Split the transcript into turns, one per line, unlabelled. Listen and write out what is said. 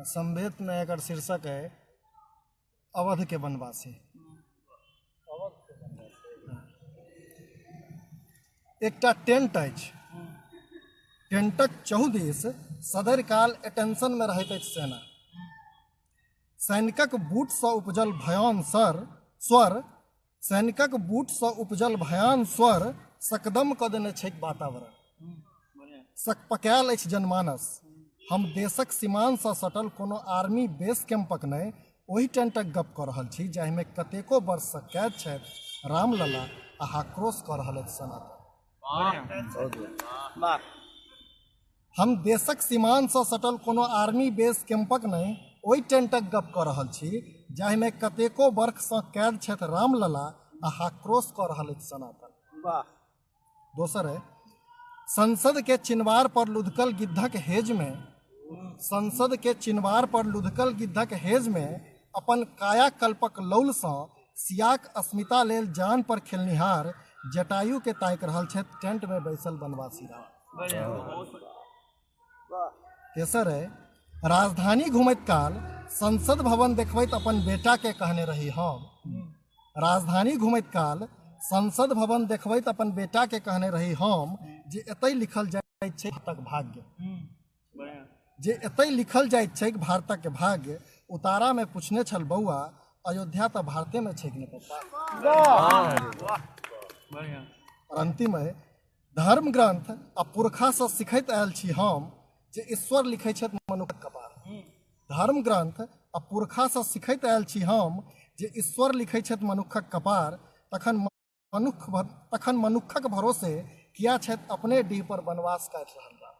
संवेदमे एकर शीर्षक अइ अवधके वनवासी। एकटा टेंट अछि। टेंटक चहुदिस सदरि काल अटेंशनमे रहैत अछि सेना। सैनिकक बूटसँ उपजल भयान सर स्वर सैनिकक बूटसँ उपजल भयान स्वर सकदम कऽ देने छैक वातावरण। सकपकायल अछि जनमानस। हम देशक सीमानसँ सटल कोनो आर्मी बेस कैंपक नहि, ओहि टेंटक गप कऽ रहल छी जाहिमे कतेको वर्षसँ कैद छथि रामलला आ हाक्रोश कऽ रहल अछि सनातन। हम देशक सीमानसँ सटल कोनो आर्मी बेस कैंपक नहि, ओहि टेंटक गप कऽ रहल छी जाहिमे कतेको बर्खसँ कैद छथि रामलला आ हाक्रोश कऽ रहल अछि सनातन। दोसर है, संसद के चिनवार पर लुधकल गिद्धक हेज में संसद के चिनवार पर लुधकल गिद्धक हेज में अपन कायाकल्पक लौलसँ सियाक अस्मिता लेल जान पर खेलनिहार जटायु के ताकि रहल छथि टेंट में बैसल वनवासी राम। तेसर है, राजधानी घुमैत काल संसद भवन देखबैत अपन बेटा के कहने रही हम राजधानी घुमैत काल संसद भवन देखबैत अपन बेटा के कहने रही हम जे एतै लिखल जाइत छै भारतक भाग्य, जे एतै लिखल जाइत छैक भारतक भाग्य। उतारा में पूछने छल बौआ, अयोध्या तऽ भारते में छैक ने पप्पा। और अंतिम है, धर्म ग्रंथ आ पुरखासँ सिखैत आयल छी हम जे ईश्वर लिखै छथि मनुखक कपार। धर्म ग्रंथ आ पुरखासँ सिखैत आयल छी हम जे ईश्वर लिखै छथि मनुखक कपार, तखन मनुखक भरोसे किया छथि अपने डीह पर वनवास काटि रहल राम।